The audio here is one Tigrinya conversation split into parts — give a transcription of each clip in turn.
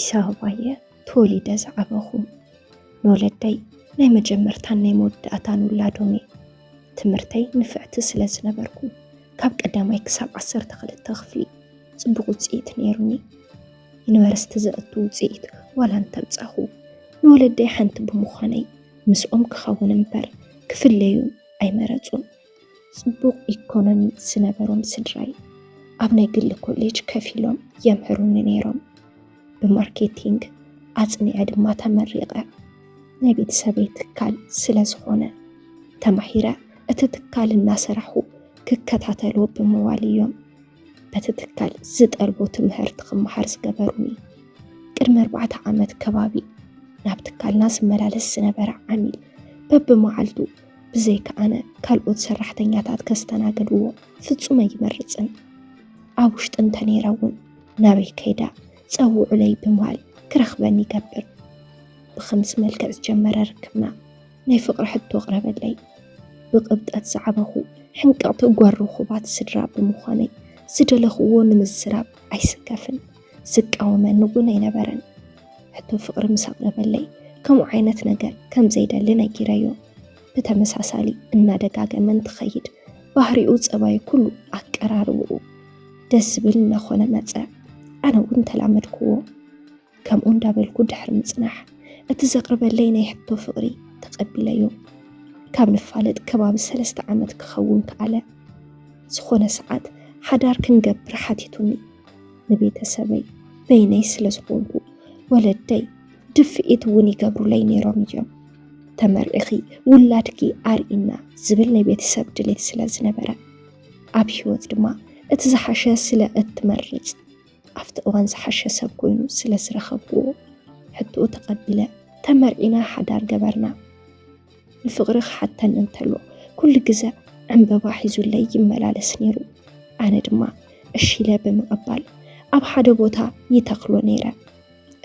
ኣዲስ ኣበባ እየ ተወሊደ ዝዓበኹ። ንወለደይ ናይ መጀመርታን ናይ መወዳእታን ውላዶም እየ። ትምህርተይ ንፍዕቲ ስለ ዝነበርኩ፣ ካብ ቀዳማይ ክሳብ ዓሰርተ ክልተ ክፍሊ ጽቡቕ ውጽኢት ነይሩኒ። ዩኒቨርሲቲ ዘእቱ ውጽኢት ዋላ እንተምጻኹ፣ ንወለደይ ሓንቲ ብምዃነይ ምስኦም ክኸውን እምበር ክፍለዩ ኣይመረጹን። ጽቡቕ ኢኮኖሚ ዝነበሮም ስድራይ ኣብ ናይ ግሊ ኮሌጅ ከፊሎም የምህሩኒ ነይሮም። ብማርኬቲንግ ኣጽኒዐ ድማ ተመሪቐ። ናይ ቤተሰበይ ትካል ስለ ዝኾነ ተማሂረ፣ እቲ ትካል እናሰራሕኩ ክከታተሎ ብምባል እዮም በቲ ትካል ዝጠልቦ ትምህርቲ ክመሃር ዝገበሩኒ። ቅድሚ ኣርባዕተ ዓመት ከባቢ ናብ ትካልና ዝመላለስ ዝነበረ ዓሚል በብመዓልቱ ብዘይካ ኣነ ካልኦት ሰራሕተኛታት ከስተናግድዎ ፍጹም ኣይመርጽን። ኣብ ውሽጢ እንተነይረ እውን ናበይ ከይዳ ጸውዑለይ ብምባል ክረኽበኒ ይገብር። ብኸምዚ መልክዕ ዝጀመረ ርክብና ናይ ፍቕሪ ሕቶ ኣቕረበለይ። ብቕብጠት ዝዓበኹ ሕንቅቕቲ ጓል ርኹባት ስድራ ብምዃነይ ዝደለኽዎ ንምዝራብ ኣይስከፍን። ዝቃወመኒ እውን ኣይነበረን። ሕቶ ፍቕሪ ምስ ኣቕረበለይ ከምኡ ዓይነት ነገር ከም ዘይደሊ ነጊረዮ። ብተመሳሳሊ እናደጋገመ እንትኸይድ ባህሪኡ፣ ጸባዩ፣ ኩሉ ኣቀራርብኡ ደስ ዝብል እናኾነ መጸ። ኣነ እውን ተላመድክዎ። ከምኡ እንዳበልኩ ድሕሪ ምጽናሕ እቲ ዘቕርበለይ ናይ ሕቶ ፍቕሪ ተቐቢለዮ። ካብ ንፋለጥ ከባቢ ሰለስተ ዓመት ክኸውን ከኣለ። ዝኾነ ሰዓት ሓዳር ክንገብር ሓቲቱኒ። ንቤተሰበይ በይነይ ስለ ዝኾንኩ ወለደይ ድፍኢት እውን ይገብሩለይ ነይሮም እዮም። ተመርዒኺ ውላድኪ ኣርኢና ዝብል ናይ ቤተሰብ ድሌት ስለ ዝነበረ፣ ኣብ ህይወት ድማ እቲ ዝሓሸ ስለ እትመርጽ ኣብቲ እዋን ዝሓሸ ሰብ ኮይኑ ስለ ዝረኸብኩዎ ሕቶኡ ተቐቢለ ተመርዒና ሓዳር ገበርና። ንፍቕሪ ክሓተኒ እንተሎ ኩሉ ግዘ ዕምበባ ሒዙለይ ይመላለስ ነይሩ። ኣነ ድማ እሺ ኢለ ብምቕባል ኣብ ሓደ ቦታ ይተኽሎ ነይረ።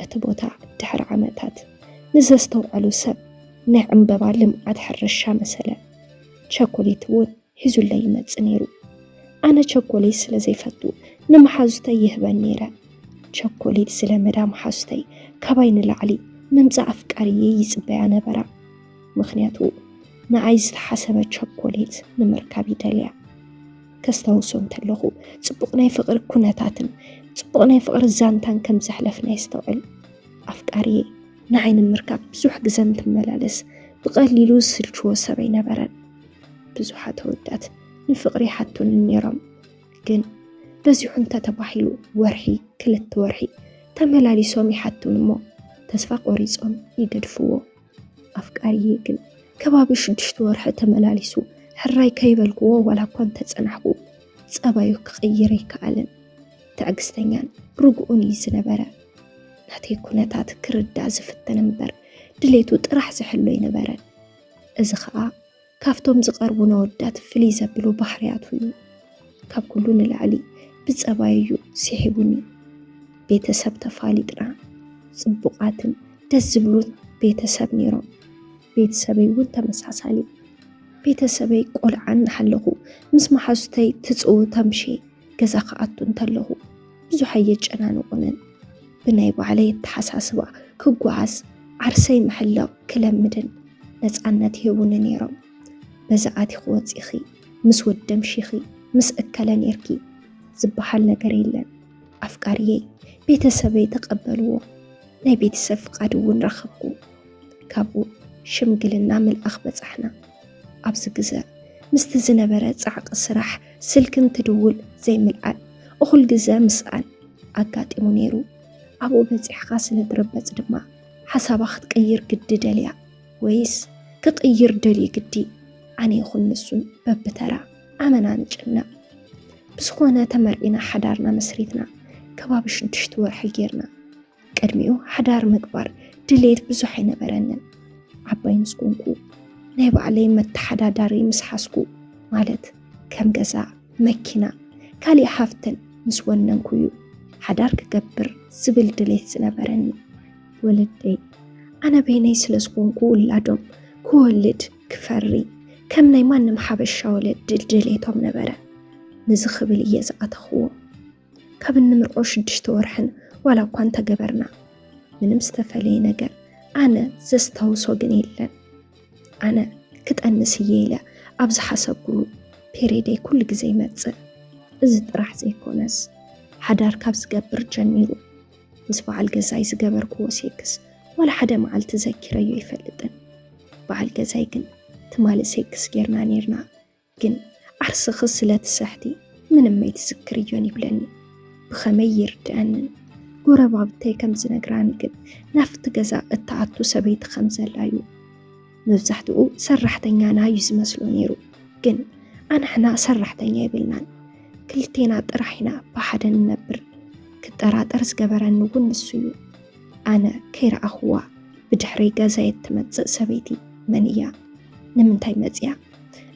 እቲ ቦታ ድሕሪ ዓመታት ንዘስተውዐሉ ሰብ ናይ ዕምበባ ልምዓት ሕርሻ መሰለ። ቸኮሌት እውን ሒዙለይ ይመጽእ ነይሩ። ኣነ ቸኮሌት ስለ ዘይፈቱ ንመሓዙተይ ይህበን ነይረ። ቸኮሌት ዝለመዳ መሓዙተይ ካባይ ንላዕሊ ምምጻእ ኣፍቃሪየይ ይጽበያ ነበራ። ምኽንያቱ ንኣይ ዝተሓሰበ ቸኮሌት ንምርካብ ይደልያ። ከስታውሶ እንተለኹ ጽቡቕ ናይ ፍቕሪ ኩነታትን ጽቡቕ ናይ ፍቕሪ ዛንታን ከም ዘሕለፍና የስተውዕል። ኣፍቃሪየይ ንዓይ ንምርካብ ብዙሕ ግዘ እንትመላለስ ብቐሊሉ ዝስልችዎ ሰብ ኣይነበረን። ብዙሓት ኣወዳት ንፍቕሪ ይሓቱኒ ነይሮም፣ ግን በዚሑ እንተተባሂሉ ወርሒ፣ ክልተ ወርሒ ተመላሊሶም ይሓቱኒ እሞ ተስፋ ቆሪጾም ይገድፍዎ። ኣፍቃሪየይ ግን ከባቢ ሽዱሽተ ወርሒ ተመላሊሱ ሕራይ ከይበልክዎ ዋላ እኳ እንተጸናሕኩ ጸባዩ ክቕይር ኣይከኣለን። ትዕግስተኛን ርጉእን እዩ ዝነበረ። ናተይ ኩነታት ክርዳእ ዝፍትን እምበር ድሌቱ ጥራሕ ዝሕሎ ኣይነበረን። እዚ ኸኣ ካብቶም ዝቐርቡና ኣወዳት ፍልይ ዘብሎ ባህርያቱ እዩ። ካብ ኩሉ ንላዕሊ ብጸባዩ እዩ ስሒቡኒ። ቤተሰብ ተፋሊጥና። ጽቡቓትን ደስ ዝብሉን ቤተሰብ ነይሮም። ቤተሰበይ እውን ተመሳሳሊ። ቤተሰበይ ቆልዓ እናሃለኹ ምስ መሓዙተይ ትጽውት ኣምሽየ ገዛ ክኣቱ እንተለኹ ብዙሕ ኣየጨናንቑንን። ብናይ ባዕለይ ኣተሓሳስባ ክጓዓዝ፣ ዓርሰይ ምሕላው ክለምድን ነጻነት ይህቡኒ ነይሮም። በዚ ኣቲኺ ወጺኺ፣ ምስ ወዲ ኣምሺኺ፣ ምስ እከለ ኔርኪ ዝበሃል ነገር የለን። ኣፍቃሪየይ ቤተሰበይ ተቐበልዎ። ናይ ቤተሰብ ፍቓድ እውን ረኸብኩ። ካብኡ ሽምግልና ምልኣኽ በጻሕና። ኣብዚ ግዘ ምስቲ ዝነበረ ጻዕቂ ስራሕ ስልኪ እንትድውል ዘይምልዓል፣ እኹል ግዘ ምስኣን ኣጋጢሙ ነይሩ። ኣብኡ በጺሕኻ ስለ ትርበጽ ድማ ሓሳባ ክትቅይር ግዲ ደልያ ወይስ ክቕይር ደልዩ ግዲ? ኣነ ይኹን ንሱን በብተራ ኣመና ንጭነቕ። ብዝኾነ ተመርዒና ሓዳርና መስሪትና ከባቢ ሽዱሽተ ወርሒ ጌርና። ቅድሚኡ ሓዳር ምግባር ድሌት ብዙሕ ኣይነበረንን። ዓባይ ምስ ኮንኩ ናይ ባዕለይ መተሓዳዳሪ ምስ ሓዝኩ፣ ማለት ከም ገዛ፣ መኪና፣ ካሊእ ሃፍትን ምስ ወነንኩ እዩ ሓዳር ክገብር ዝብል ድሌት ዝነበረኒ። ወለደይ ኣነ በይነይ ስለ ዝኾንኩ ውላዶም ክወልድ ክፈሪ ከም ናይ ማንም ሓበሻ ወለዲ ድሌቶም ነበረ። ነዚ ክብል እየ ዝኣተኽዎ። ካብ እንምርቆ ሽዱሽተ ወርሕን ዋላ እኳ እንተገበርና፣ ምንም ዝተፈለየ ነገር ኣነ ዘስታውሶ ግን የለን። ኣነ ክጠንስ እየ ኢለ ኣብ ዝሓሰብኩሉ ፔሬደይ ኩሉ ግዜ ይመጽእ። እዚ ጥራሕ ዘይኮነስ ሓዳር ካብ ዝገብር ጀሚሩ ምስ በዓል ገዛይ ዝገበርክዎ ሴክስ ዋላ ሓደ መዓልቲ ዘኪረዮ ኣይፈልጥን። በዓል ገዛይ ግን ትማሊ ሴክስ ጌርና ኔርና፣ ግን ዓርስኺ ስለ ትስሕቲ ምንም ኣይትዝክርዮን ይብለኒ። ብኸመይ ይርድኣንን? ጎረባብተይ ከም ዝነግራኒ ግን ናብቲ ገዛ እትኣቱ ሰበይቲ ከም ዘላ እዩ። መብዛሕትኡ ሰራሕተኛና እዩ ዝመስሎ ነይሩ፣ ግን ኣንሕና ሰራሕተኛ የብልናን። ክልቴና ጥራሕ ኢና ብሓደ ንነብር። ክጠራጠር ዝገበረኒ እውን ንሱ እዩ። ኣነ ከይረኣኽዋ ብድሕረይ ገዛይ እትመጽእ ሰበይቲ መን እያ? ንምንታይ መጽያ?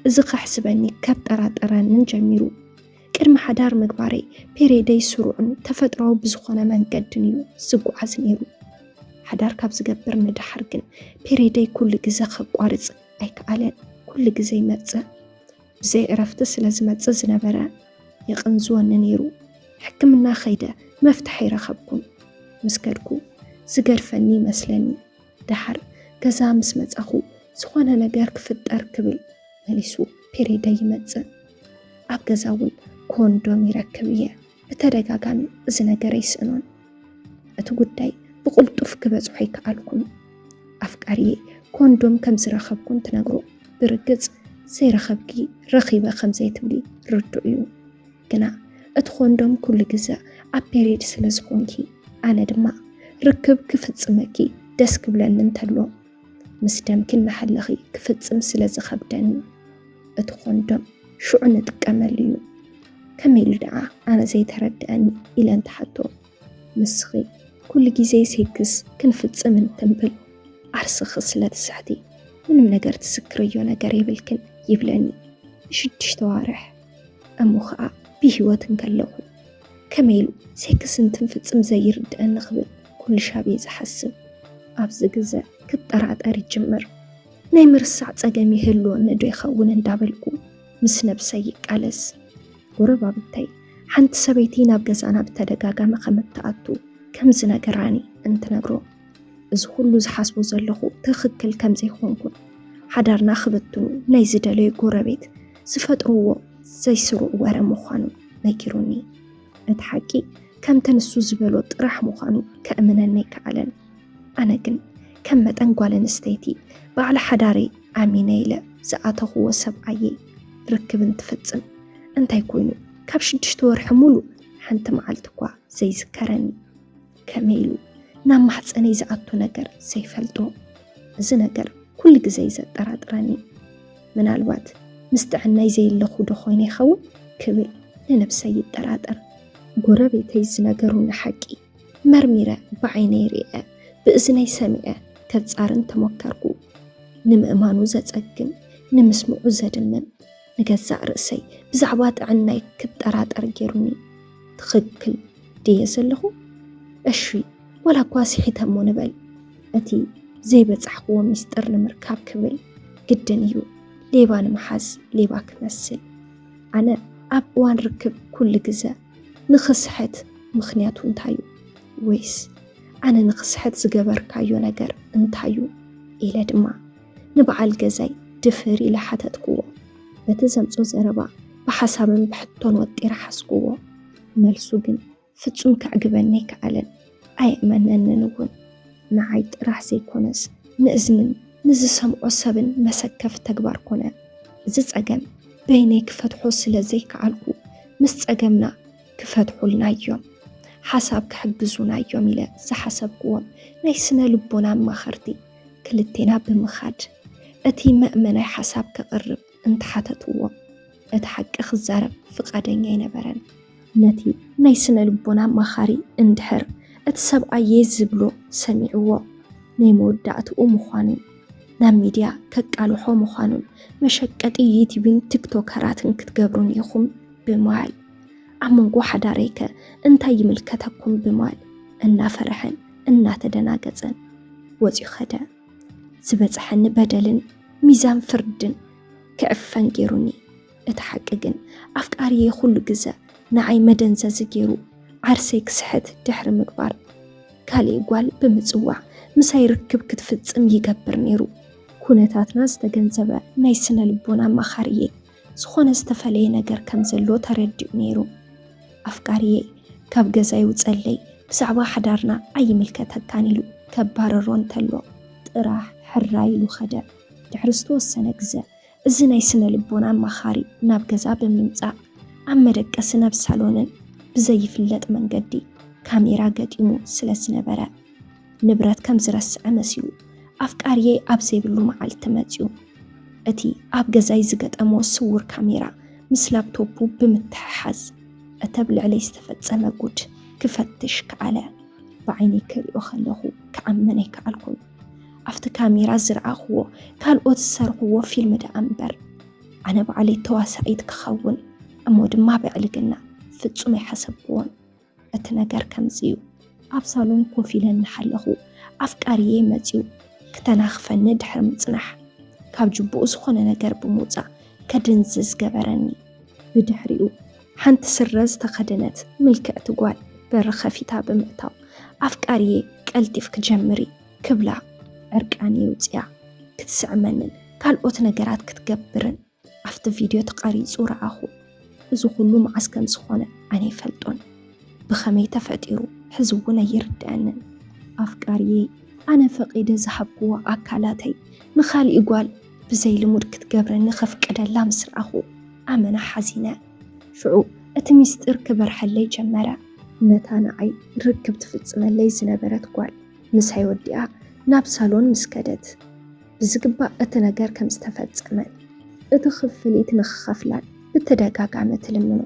እዚ ከሕስበኒ ከጠራጥረንን ጀሚሩ። ቅድሚ ሓዳር ምግባረይ ፔሬደይ ስሩዕን ተፈጥሮኣዊ ብዝኾነ መንገድን እዩ ዝጓዓዝ ነይሩ። ሓዳር ካብ ዝገብር ንደሓር ግን ፔሬደይ ኩሉ ግዘ ከቋርጽ ኣይከኣለን። ኩሉ ግዘ ይመጽእ። ብዘይ ዕረፍቲ ስለ ዝመጽእ ዝነበረ የቐንዝወኒ ነይሩ። ሕክምና ከይደ መፍትሒ ኣይረኸብኩን። ምስ ከድኩ ዝገድፈኒ ይመስለኒ። ደሓር ገዛ ምስ መጻኹ ዝኾነ ነገር ክፍጠር ክብል መሊሱ ፔሬደይ ይመጽእ። ኣብ ገዛ እውን ኮንዶም ይረክብ እየ። ብተደጋጋሚ እዚ ነገር ኣይስእኖን። እቲ ጉዳይ ብቕልጡፍ ክበጽሖ ኣይከኣልኩን። ኣፍቃሪየ ኮንዶም ከም ዝረኸብኩ እንትነግሮ ብርግጽ ዘይረኸብኪ ረኺበ ከም ዘይትብሊ ርዱእ እዩ። ግና እቲ ኮንዶም ኩሉ ግዘ ኣብ ፔሬድ ስለ ዝኾንኪ ኣነ ድማ ርክብ ክፍጽመኪ ደስ ክብለኒ እንተሎ ምስ ደምኪ እናሓለኺ ክፍጽም ስለ ዝኸብደኒ እቲ ኮንዶም ሽዑ ንጥቀመሉ እዩ። ከመይ ኢሉ ደኣ ኣነ ዘይተረድኣኒ ኢለ እንትሓቶ፣ ንስኺ ኩሉ ግዜ ሴክስ ክንፍጽም እንትንብል ዓርስኺ ስለ ትስሕቲ ምንም ነገር ትዝክርዮ ነገር የብልክን ይብለኒ። ንሽዱሽተ ዋርሕ እሞ ኸኣ ብህይወት እንከለኹ ከመይ ኢሉ ሴክስ እንትንፍጽም ዘይርድኣኒ ክብል ኩሉ ሻብ እየ ዝሓስብ። ኣብዚ ግዘ ክጠራጠር ይጅምር። ናይ ምርሳዕ ጸገም ይህልወኒ ዶ ይኸውን እንዳበልኩ ምስ ነብሰይ ይቃለስ። ጎረባብተይ ሓንቲ ሰበይቲ ናብ ገዛና ብተደጋጋሚ ከም እትኣቱ ከም ዝነገራኒ እንትነግሮ፣ እዚ ኩሉ ዝሓስቦ ዘለኹ ትኽክል ከም ዘይኮንኩን ሓዳርና ክብትኑ ናይ ዝደለዩ ጎረቤት ዝፈጥርዎ ዘይስሩዕ ወረ ምዃኑ ነጊሩኒ። እቲ ሓቂ ከምቲ ንሱ ዝበሎ ጥራሕ ምዃኑ ከእምነኒ ኣይከኣለን። ኣነ ግን ከም መጠን ጓል ኣንስተይቲ ባዕሊ ሓዳረይ ኣሚነ ኢለ ዝኣተኽዎ ሰብኣየይ ርክብ እንትፍጽም እንታይ ኮይኑ ካብ ሽዱሽተ ወርሒ ሙሉእ ሓንቲ መዓልቲ እኳ ዘይዝከረኒ። ከመይ ኢሉ ናብ ማሕፀነይ ዝኣቱ ነገር ዘይፈልጦ። እዚ ነገር ኩሉ ግዜ እዩ ዘጠራጥረኒ። ምናልባት ምስ ጥዕናይ ዘየለኹ ዶ ኮይነ ይኸውን ክብል ንነብሰይ ይጠራጠር። ጎረቤተይ ዝነገሩኒ ሓቂ መርሚረ ብዓይነይ ሪአ ብእዝነይ ሰሚዐ ከጻርን ተሞከርኩ። ንምእማኑ ዘጸግም፣ ንምስምዑ ዘድምም፣ ንገዛእ ርእሰይ ብዛዕባ ጥዕናይ ክጠራጠር ገይሩኒ። ትኽክል ድየ ዘለኹ? እሺ፣ ዋላ እኳ ስሒተ እሞ ንበል፣ እቲ ዘይበጻሕክዎ ሚስጥር ንምርካብ ክብል ግድን እዩ ሌባ ንምሓዝ ሌባ ክመስል። ኣነ ኣብ እዋን ርክብ ኩሉ ግዘ ንኽስሕት ምኽንያቱ እንታይ እዩ? ወይስ ኣነ ንኽስሕት ዝገበርካዮ ነገር እንታይ እዩ? ኢለ ድማ ንበዓል ገዛይ ድፍር ኢለ ሓተትክዎ። በቲ ዘምጾ ዘረባ ብሓሳብን ብሕቶን ወጢረ ሓዝክዎ። መልሱ ግን ፍጹም ከዕግበኒ ኣይከኣለን፣ ኣየእመነንን እውን። ንዓይ ጥራሕ ዘይኮነስ ንእዝንን ንዝሰምዖ ሰብን መሰከፊ ተግባር ኮነ። እዚ ጸገም በይነይ ክፈትሖ ስለ ዘይከኣልኩ ምስ ጸገምና ክፈትሑልና እዮም፣ ሓሳብ ክሕግዙና እዮም ኢለ ዝሓሰብክዎም ናይ ስነ ልቦና ኣማኸርቲ ክልቴና ብምኻድ እቲ መእመናይ ሓሳብ ከቕርብ እንተሓተትዎ፣ እቲ ሓቂ ክዛረብ ፍቓደኛ ኣይነበረን። ነቲ ናይ ስነ ልቦና ኣማኻሪ እንድሕር እቲ ሰብኣየይ ዝብሎ ሰሚዕዎ፣ ናይ መወዳእትኡ ምዃኑን ናብ ሚድያ ከቃልሖ ምዃኑን መሸቀጢ ዩቲዩብን ቲክቶከራትን ክትገብሩኒ ኢኹም ብምባል፣ ኣብ መንጎ ሓዳረይከ እንታይ ይምልከተኩም ብምባል እናፈረሐን እናተደናገጸን ወጺኡ ኸደ። ዝበጽሐኒ በደልን ሚዛን ፍርድን ክዕፈን ገይሩኒ። እቲ ሓቂ ግን ኣፍቃሪየ ኩሉ ግዘ ንዓይ መደንዘዚ ገይሩ ዓርሰይ ክስሕት ድሕሪ ምግባር ካልእ ጓል ብምጽዋዕ ምሳይ ርክብ ክትፍጽም ይገብር ነይሩ። ኩነታትና ዝተገንዘበ ናይ ስነ ልቦና ኣማኻሪየይ ዝኾነ ዝተፈለየ ነገር ከም ዘሎ ተረዲኡ ነይሩ። ኣፍቃሪየይ ካብ ገዛይ ውጸለይ፣ ብዛዕባ ሓዳርና ኣይምልከተካን ኢሉ ከባረሮ እንተሎ ጥራሕ ሕራይ ኢሉ ኸደ። ድሕሪ ዝተወሰነ ግዘ እዚ ናይ ስነ ልቦና ኣማኻሪ ናብ ገዛ ብምምጻእ ኣብ መደቀስን ኣብ ሳሎንን ብዘይፍለጥ መንገዲ ካሜራ ገጢሙ ስለ ዝነበረ ንብረት ከም ዝረስዐ መሲሉ ኣፍቃሪየይ ኣብ ዘይብሉ መዓልቲ መጺኡ። እቲ ኣብ ገዛይ ዝገጠሞ ስውር ካሜራ ምስ ላፕቶፑ ብምትሕሓዝ እቲ ኣብ ልዕለይ ዝተፈጸመ ጉድ ክፈትሽ ከኣለ። ብዓይነይ ክሪኦ ከለኹ ክኣምን ኣይከኣልኩን። ኣብቲ ካሜራ ዝረኣኽዎ ካልኦት ዝሰርሕዎ ፊልም ደኣ እምበር ኣነ ባዕለይ ተዋሳኢት ክኸውን እሞ ድማ ብዕልግና ፍጹም ኣይሓሰብክዎን። እቲ ነገር ከምዚ እዩ። ኣብ ሳሎን ኮፍ ኢለ እናሓለኹ ኣፍቃሪየይ መጺኡ ክተናኽፈኒ ድሕሪ ምጽናሕ ካብ ጅቡኡ ዝኾነ ነገር ብምውጻእ ከድንዝዝ ገበረኒ። ብድሕሪኡ ሓንቲ ስረ ዝተኸደነት ምልክዕቲ ጓል በሪ ከፊታ ብምእታው ኣፍቃሪየይ ቀልጢፍኪ ጀምሪ ክብላ ዕርቃነይ ኣውጺኣ ክትስዕመንን ካልኦት ነገራት ክትገብርን ኣብቲ ቪድዮ ተቐሪጹ ረኣኹ። እዚ ኩሉ መዓስ ከም ዝኾነ ኣነ ኣይፈልጦን። ብኸመይ ተፈጢሩ ሕዚ እውን ኣይርድኣንን። ኣፍቃሪየይ ኣነ ፈቒደ ዝሃብክዎ ኣካላተይ ንኻልእ ጓል ብዘይ ልሙድ ክትገብረኒ ከፍቅደላ ምስ ረኣኹ ኣመና ሓዚነ። ሽዑ እቲ ሚስጥር ክበርሐለይ ጀመረ። ነታ ንዓይ ርክብ ትፍጽመለይ ዝነበረት ጓል ምሳይ ወዲኣ ናብ ሳሎን ምስ ከደት ብዝግባእ እቲ ነገር ከም ዝተፈጸመን እቲ ክፍሊት ንኽኸፍላን ብተደጋጋሚ ትልምኖ።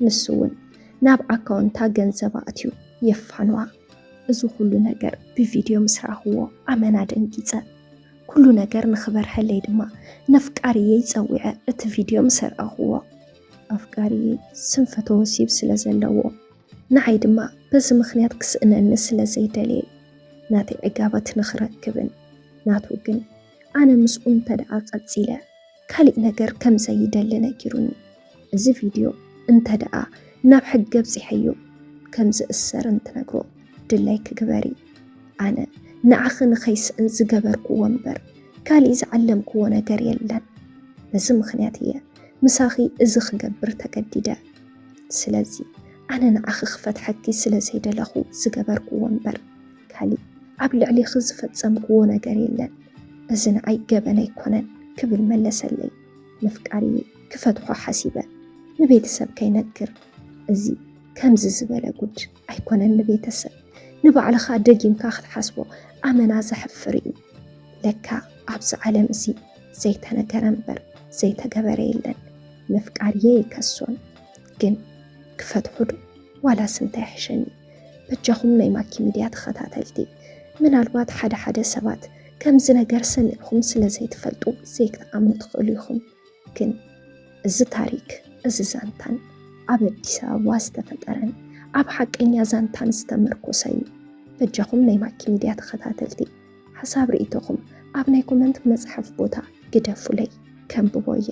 ንሱ እውን ናብ ኣካውንታ ገንዘብ ኣእትዩ የፋንዋ። እዚ ኩሉ ነገር ብቪድዮ ምስ ረኣኽዎ ኣመና ደንጊጸ። ኩሉ ነገር ንኽበርሐለይ ድማ ነፍቃሪየይ ጸዊዐ እቲ ቪድዮ ምስ ኣርኣኽዎ። ኣፍቃሪየይ ስንፈተ ወሲብ ስለ ዘለዎ ንዓይ ድማ በዚ ምኽንያት ክስእነኒ ስለ ዘይደለየ ናተይ ዕጋበት ንኽረክብን ናቱ ግን ኣነ ምስኡ እንተ ደኣ ቀጺለ ካሊእ ነገር ከም ዘይደሊ ነጊሩኒ። እዚ ቪድዮ እንተ ደኣ ናብ ሕጊ ኣብጺሐዮ ከም ዝእሰር እንትነግሮ ድላይኪ ግበሪ። ኣነ ንዓኺ ንኸይስእን ዝገበርክዎ እምበር ካሊእ ዝዓለምክዎ ነገር የለን። በዚ ምኽንያት እየ ምሳኺ እዚ ክገብር ተገዲደ። ስለዚ ኣነ ንዓኺ ክፈትሐኪ ስለ ዘይደለኹ ዝገበርክዎ እምበር ካሊእ ኣብ ልዕሊኺ ዝፈጸምክዎ ነገር የለን። እዚ ንዓይ ገበን ኣይኮነን ክብል መለሰለይ። ነፍቃሪየይ ክፈትሖ ሓሲበ ንቤተሰብ ከይነግር። እዚ ከምዚ ዝበለ ጉድ ኣይኮነን ንቤተሰብ፣ ንባዕልኻ ደጊምካ ክትሓስቦ ኣመና ዘሕፍር እዩ። ለካ ኣብዚ ዓለም እዚ ዘይተነገረ እምበር ዘይተገበረ የለን። ነፍቃሪየይ ኣይከሶን፣ ግን ክፈትሖ ዶ ዋላስ እንታይ ይሕሸኒ? በጃኹም ናይ ማኪ ሚድያ ተኸታተልቲ፣ ምናልባት ሓደ ሓደ ሰባት ከምዚ ነገር ሰሚዕኹም ስለ ዘይትፈልጡ ዘይክትኣምኑ ትኽእሉ ኢኹም። ግን እዚ ታሪክ፣ እዚ ዛንታን ኣብ ኣዲስ ኣበባ ዝተፈጠረን ኣብ ሓቀኛ ዛንታን ዝተመርኮሰ እዩ። በጃኹም ናይ ማኪ ሚድያ ተኸታተልቲ፣ ሓሳብ ርእይቶኹም ኣብ ናይ ኮመንት መጽሓፍ ቦታ ግደፉለይ፣ ከንብቦ እየ።